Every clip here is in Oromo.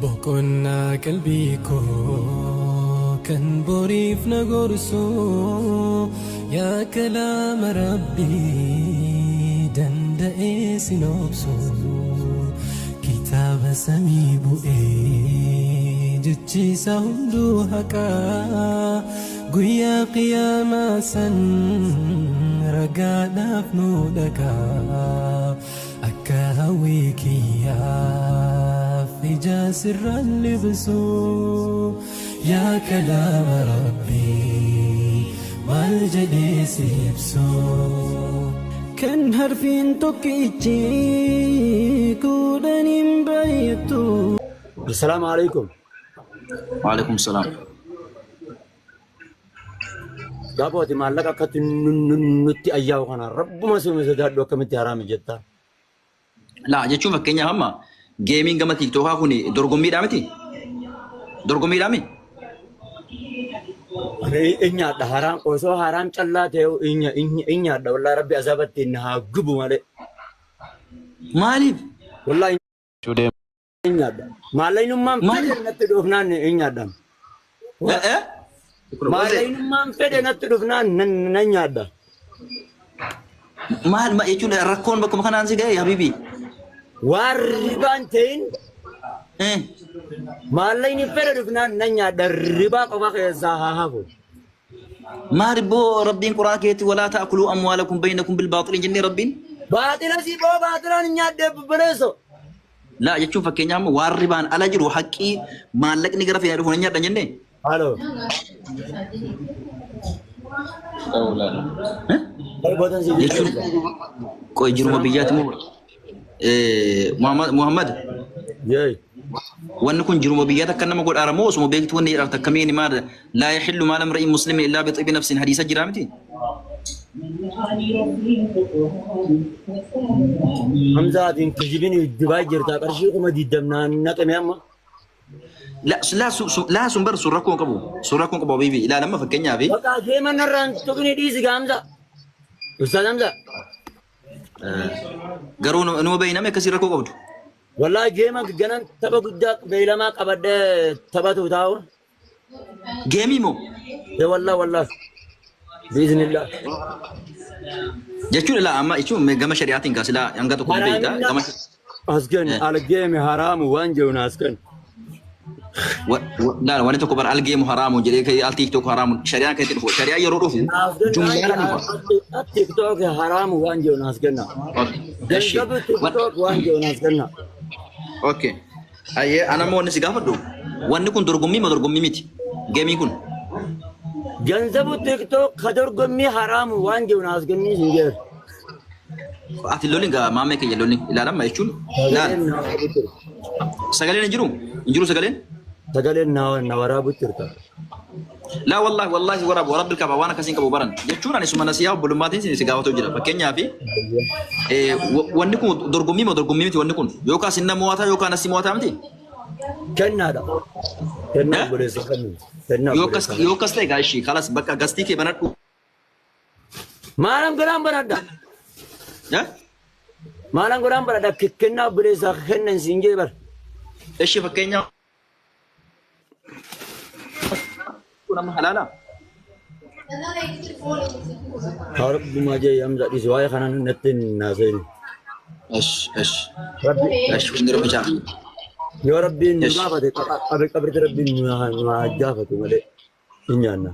Boqonnaa qalbii koo kan boriif na gorsu, yaa kalaama Rabbii danda'ee sin obsu, kitaaba samii bu'ee jechiisa hunduu haqaa, guyyaa qiyaamaa san ragaadhaaf nu dhaqaa. Akka hawwii kiyyaaf ija sirraan libsu, yaa kalaama Rabbii maal jedhee si ibsu. Kan harfiin tokkichi kudhaniin baay'attu. Assalaamu alaikum. Waalaikum salaam. Gaafa ati maallaqa akkatti nutti ayyaa'u kana rabbuma si sodaadhu, akkamitti haraami jetta? Laa, jechuun fakkeenyaaf amma geemiin gama tiiktookaa kun dorgommiidhaa miti? Dorgommiidhaa mi? Ani in nyaadha, haraam osoo haraam callaa ta'e in nyaadha, wallahi rabbi azabatti inni haa gubu malee. Maaliif? Wallahi in nyaadha. Maallaqnummaan Maaliif? fedhe natti dhufnaan in nyaadha. Eh eh? Maallaqnummaan fedhe natti dhufnaan nan nyaadha. Maal jechuun rakkoon bakkuma kanaan si ga'e, habibi? Waan ribaan ta'in maallaqni fedhe dhufnaan nan nyaadha, ribaa qofa keessaa haa hafu. Maal boo, Rabbiin Quraana keessatti walaa ta'kuluu amwaalakum baynakum bil baaxil jennee Rabbiin. Baaxila si boo, baaxilaan hin nyaadhee bubbuleesso. Laa, jechuun fakkeenyaaf amma waan ribaan ala jiru haqqii maallaqni gara feena dhufu nan nyaadha jennee. Halo. Eh? Bootan si Jechuun qoy, jiruma biyyaatti moo Muhammad Muhammad? Yee. Wanni kun jiruma biyyaatti akka nama godhaara moo osuma beektu wanni jedhaaf takkamiin maal, laa yaxillu maal imri'in muslimin illaa bixibi nafsin, hadiisa jiraa miti? Hamza, atiin kijibin Dubaay jirta, qarshii 20,000 naqame amma. Laa, sun bar sun rakkoo hin qabu. Sun rakkoo hin qabu, habibi. Ilaala, amma fakkeenyaaf Bakka deeman narraan tuqni, dhiisi gaa Hamza. Ustaaz Hamza. Garuu numa beeyname akkasii rakkoo qabdu. Wallahi geema ganan tapha guddaa beeylamaa qabadhee taphatu taa'u. Geemii moo? Ee wallah wallah. Biiznillah. Jechuun ilaa amma jechuun gama shari'aatiin gaa silaa hanga tokko ni beeyta. Gama Asken algeemi haraamu waan jedhu naas kennu. Laala, wanni tokko bara algeemu haraamu jedhee ka'ee al TikTok haraamu shari'aan kan itti dhufu, shari'aan yeroo dhufu Naaf kenna. Jumlaan dhufa. TikTok haraamu waan jedhu naas kenna. Eshi. Ganzabu TikTok waan jedhu naas kenna. Okay. Ayyee, ana immoo wanni si gaafadhu, wanni kun dorgommii moo dorgommii miti? Geemiin kun. Ganzabu TikTok ka dorgommii haraamu waan jedhu naas kennii sin jedhu. Ati lolin gaa, maamee kiyya lolin ilaalama jechuun laal. Sagaleen na waraabu jirta. Sagaleen hin jiru? Hin jiru sagaleen? Sagaleen na waraabu jirta. Laa wallahi wallahi waraabu warabbil kaba waan akkasiin qabu baran jechuun ani suma nasiyaa obbolummaatiin si gaafatoo jira. Fakkeenyaaf wanni kun dorgommii moo dorgommii miti wanni kun? Yookaan sinna mo'ataa yookaan asii mo'ataa miti? Kennaadha. Kennaa Eh? obboleessa kennu. Kennaa Yoo akkas obboleessa. Yoo akkas ta'e gaa, ishii kalas bakka gastii kee banadhu. Maalan godhaan banadha. Eh? Maalan godhaan banadha. Kennaa obboleessaa kennan siin jee bar. Ishii fakkeenyaaf kun amma halaala? Rabbumaa jee Hamza, dhiisi, waa'ee kanaan natti hin naaseeni. Esh esh. Rabbi Esh, kun yeroo bichaa. Yoo rabbiin nu Esh. gaafate, qabritti rabbiin nu haa gaafatu malee hin nyaanna.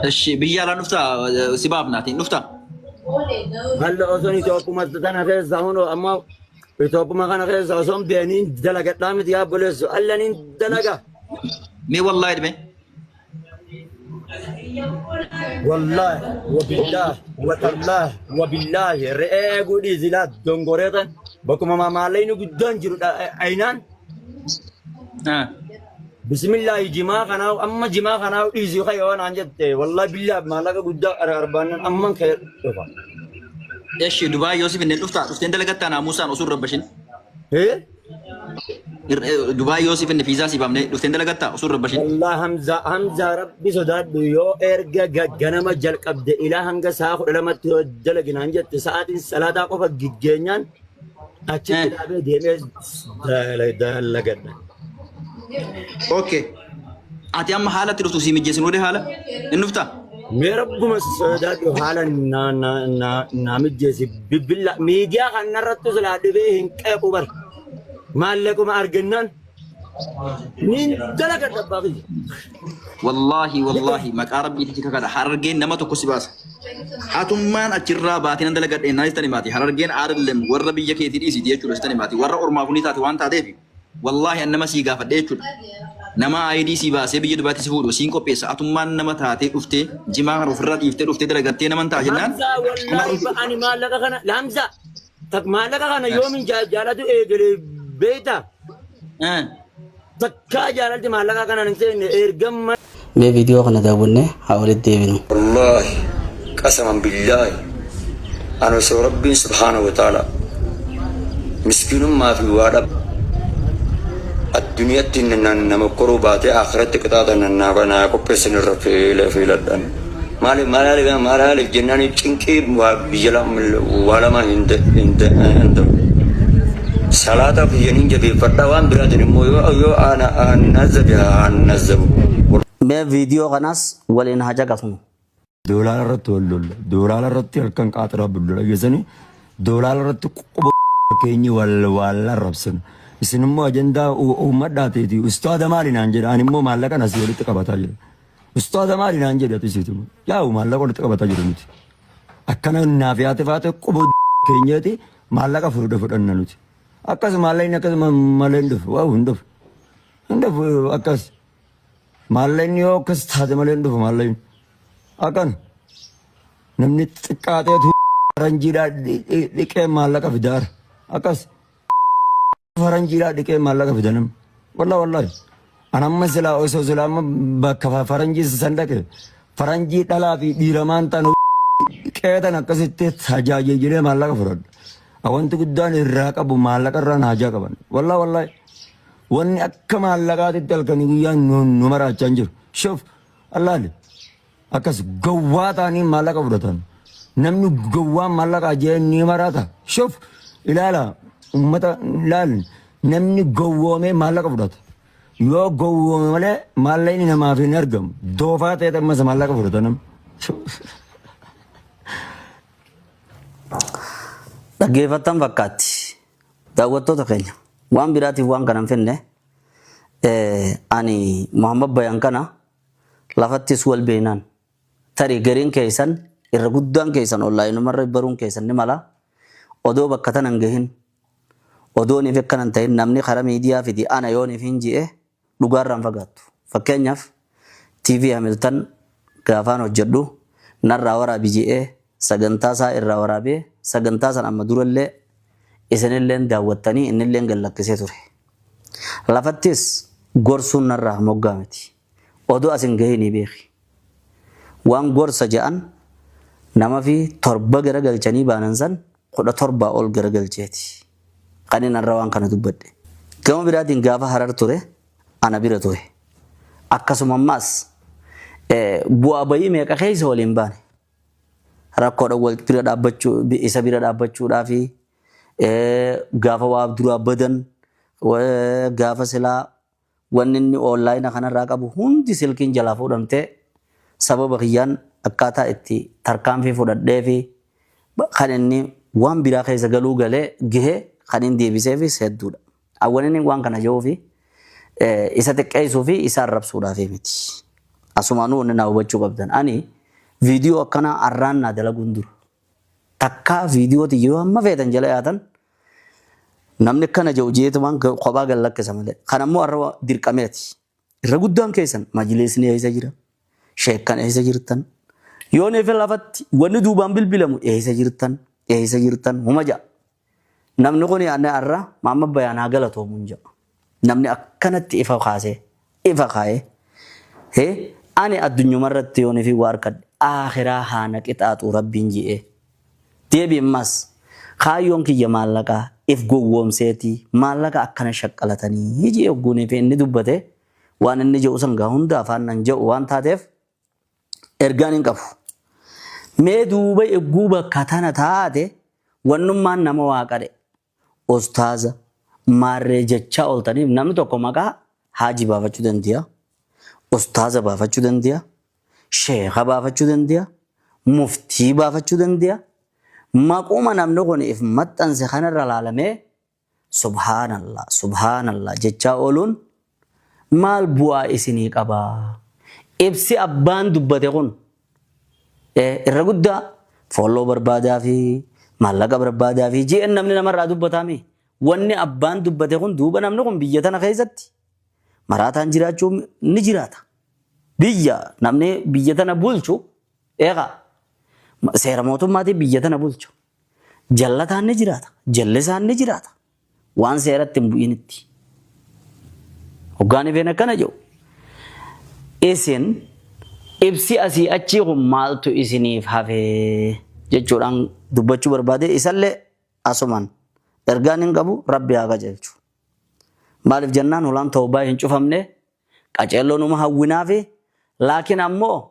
Eshi, biyya alaa dhuftaa si baafnaatiin dhuftaa? Halla osoon Itoophuma tana keessa hunoo amma Itoophuma kana keessa osoon beeniin dalagadhaa miti yaa obboleessu, allaniin dalaga. Mee wallaahi dhime. Wallaahi wabillaah watallaah wabillaahi, re'ee eeguu dhiisi, laa dongoreetan bakkuma maallaqni guddaan jiru aynaan. Bismillaahi, jimaa kanaa amma jimaa kanaa dhiisii ka'e waan aan jette, wallaahi billaah maallaqa guddaa arbaannan amman ka'e dhufa. Eshi, Dubaay yoo si finneen dhuftaa, dhufteen dalagattaa naamusaan osoo hin rabbashin? Hee? Dubaay yoo si finne, fiizaa si baafne, dhufteen dalagattaa osoo hin rabbashin? Wallaahi Hamza, Hamza, rabbi sodaadhu, yoo erga ganama jalqabde ilaa hanga sa'a 12tti yoo dalaginaan jette, sa'aatiin salaataa qofa giggeenyaan. Achitti dhaabee deemee dalagadha. Okay. Ati amma haala itti dhuftu sii mijjeessin haala hin dhuftaa? Mee rabbuma sodaadhu haala na na na na mijjeessi bilbila miidiyaa kanarratti silaa dhibee hin qeequ bar. Maallaquma argannaan niin dalagadha abbaa kiyya. Wallaahi wallaahi maqaa rabbiitiin kakadha harargeen nama tokko si baasa. Atummaan achirraa baatee nan dalagadhe naan istani maati harargeen aadalem warra biyya keetii dhiisiti jechuudha istani maati warra ormaaf ni taate waan taateef wallaahi an nama sii gaafadhe jechuudha. Nama ID sii baasee biyya dubaatti si fuudhu siin qopheessa atummaan nama taatee dhuftee jimaa kana ofirraa dhiiftee dhuftee dalagattee naman ta'a jennaan. Hamza wallaahi ani maallaqa kana Hamza tak maallaqa kana yoomin jaalatu eegale beektaa? Takkaa jaalalti maallaqa kana hin seenne ergamma. Mee viidiyoo kana daawwannee haa walitti deebinu. Wallaahi qasaman billaahi ani osoo rabbiin subhaanahu wa ta'ala miskiinummaa fi waa dhab addunyaatti nama koruu baatee akhiratti qixaaxa naa qopheessan irra filadhan. Maaliif maaliif maaliif jennaan cinqii waa biyya waa lama hin ta'u. Salaata kiyyaniin jabeeffadhaa waan biraatiin immoo yoo ana nazabe haa nazabu. Mee viidiyoo kanaas waliin haa caqasnu. Doolaara irratti wal lolla. Doolaara irratti halkan qaaxiraa bullola geessanii doolaara irratti quba keenyi wal wal arrabsan. Isin immoo ajandaa uummadhaa ta'eeti. Ustaada maali naan jedha. Ani immoo maallaqa asii walitti qabataa jira. Ustaada maali naan jedha ati isiitu. Yaa'u maallaqa walitti qabataa jiru nuti. Akkana naaf yaate faate quba keenyati maallaqa fuudhe fudhanna nuti. Akkas maallaqni akkasuma malee hin dhufu. Waaw hin dhufu. Hin dhufu akkas. Maallaqni yoo akkas taate malee hin dhufu maallaqni. Akkan namni xiqqaateetu faranjiidhaa dhiqee maallaqa fidaara. Akkas faranjiidhaa dhiqee maallaqa fida namni. Wallaahi wallaahi. An amma silaa osoo silaa amma bakka faranjii san dhaqe faranjii dhalaa fi dhiiramaan ta'an qeetan akkasitti tajaajilee maallaqa fudhadha. Wanti guddaan irraa qabu maallaqa irraan haajaa qaban. Wallaahi wallaahi. Wanni akka maallaqaatitti halkanii guyyaa nu maraachaa hin jiru. Shuf allaali. Akkas gowwaa ta'anii maallaqa fudhatan. Namni gowwaan maallaqa jee ni maraata. Shuf ilaala uummata ilaali namni gowwoomee maallaqa fudhata. Yoo gowwoome malee maallaqni namaaf hin argamu. Doofaa ta'e ammas maallaqa fudhata namni. Dhaggeeffattan fakkaatti. Daawwattoota keenya waan biraatiif waan kana hin finne ani Muhammad Bayan kana lafattis wal beeknaan tarii gariin keessan irra guddaan keessan onlaayinumarra baruun keessan ni mala odoo bakka tana hin gahin odooniif akkana hin ta'in namni karaa miidiyaa fidi ana yooniif hin ji'e dhugaarraa hin fagaattu. Fakkeenyaaf TV Hamilton gaafaan hojjedhu narraa waraabi ji'ee sagantaa isaa irraa waraabee sagantaa san amma durallee isinilleen daawwattanii innilleen gad lakkisee ture. Lafattis gorsuun narraa moggaa miti. Odoo as hin gahinii beeki. Waan gorsa je'an nama fi torba garagalchanii baanan san 17 ol garagalcheeti. Kan inni irra waan kana dubbadhe. Gama biraatiin gaafa Harar ture ana bira ture. Akkasuma ammaas bu'aa bayii meeqa keessa waliin baane. Rakkoodha wal bira dhaabbachuu isa bira dhaabbachuudhaa fi gaafa waa duraa badan gaafa silaa wanni inni onlaayina kanarraa qabu hundi silkiin jalaa fuudhamtee sababa kiyyaan akkaataa itti tarkaanfii fudhadhee fi kan inni waan biraa keessa galuu galee gahee kan inni deebiseefis hedduudha. Awwan inni waan kana jedhuu fi isa xiqqeessuu fi isa arrabsuudhaaf miti. Asumaanuu wanni naa hubachuu qabdan. Ani viidiyoo akkanaa arraan naa dalaguun dura. Takkaa viidiyoo yoo amma feetan jala yaatan namni akkana jedhu jeetumaan kophaa gad lakkisa malee. Kan ammoo har'a dirqameeti. Irra guddaan keessan majliisni eessa jira? Sheekkan eessa jirtan? Yoo neefe lafatti wanni duubaan bilbilamu eessa jirtan? Eessa jirtan? Huma ja'a. Namni kun yaadne har'a Maamma Bayaan haa galatoomu hin jedha. Namni akkanatti ifa kaasee ifa kaa'ee hee ani addunyumarratti yoo neefi waa harkadhe akhiraa haana qixaaxu rabbiin ji'ee. Deebi ammas kaayyoon kiyya maallaqaa if gowwoomseetii maallaqa akkana shaqqalatanii ji'ee hogguunii fi inni dubbate waan inni jedhu san gaa hunda afaan nan jedhu waan taateef ergaan hin qabu. Mee duuba egguu bakka tana taate wannummaan nama waa qadhe. Ustaaza maarree jechaa ooltaniif namni tokko maqaa haaji baafachuu dandiya, ustaaza baafachuu dandiya, sheekha baafachuu dandiya, muftii baafachuu dandiya. Maquma namni kun if maxxanse kanarra laalamee subhaanallah subhaanallah jechaa ooluun maal bu'aa isinii qaba? Ibsi abbaan dubbate kun irra guddaa folloo barbaadaa fi maallaqa barbaadaa fi ji'een namni namarraa dubbataami. Wanni abbaan dubbate kun duuba namni kun biyya tana keessatti maraataan jiraachuu ni jiraata. Biyya namni biyya tana bulchu eegaa seera mootummaatiin biyya tana bulchu. Jallataan ni jiraata. Jallisaan ni jiraata. Waan seeratti hin bu'initti. Hoggaan ifeen akkana jedhu. Isin ibsi asii achii kun maaltu isiniif hafee jechuudhaan dubbachuu barbaade isallee asumaan ergaan hin qabu rabbi haa qajeelchu. Maaliif jennaan hulaan tawbaa hin cufamne qaceelloo numa hawwinaafi laakiin ammoo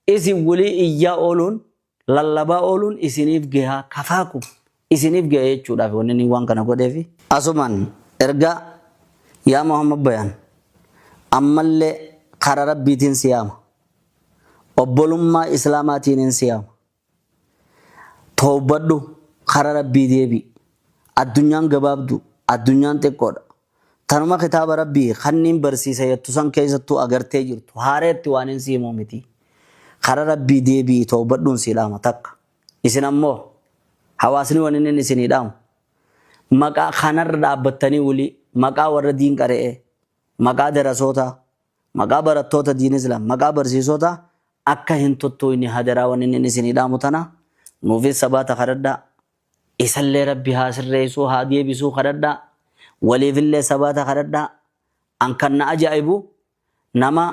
isin walii iyyaa ooluun lallabaa ooluun isiniif gahaa kafaakum isiniif gahe jechuudhaaf wanni inni waan kana godheefi. Asumaan ergaa yaa Muhammad Bayaan ammallee karaa rabbiitiin si yaama. Obbolummaa Islaamaatiin si yaama. Tawbadhu karaa rabbii deebi. Addunyaan gabaabdu addunyaan xiqqoodha. Tanuma kitaaba rabbii kanniin barsiisa jettu san keessattuu agartee jirtu haareetti waan hin siimuu miti. Karaa rabbii deebii tawbadhuun si dhaama takka. Isin ammoo hawaasni waan inni isinii dhaamu maqaa kanarra dhaabbattanii wulii maqaa warra diin qare'ee maqaa darasootaa maqaa barattoota diin islaam maqaa barsiisotaa akka hin tuttuuyne hadaraa waan inni isinii dhaamu tana nuufis sabaata kadhadhaa isallee rabbi haa sirreessuu haa deebisuu kadhadhaa waliifillee sabaata kadhadhaa an kan na ajaa'ibu nama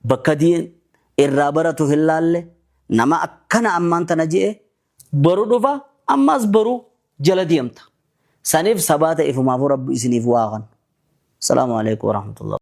bakka diin irraa baratu hin laalle nama akkana ammaan tana je'e baru dhufa ammas baru jala deemta. Saniif sabaata ifumaafuu rabbi isiniif waa kan. Salaamu alaikum warahmatullahi.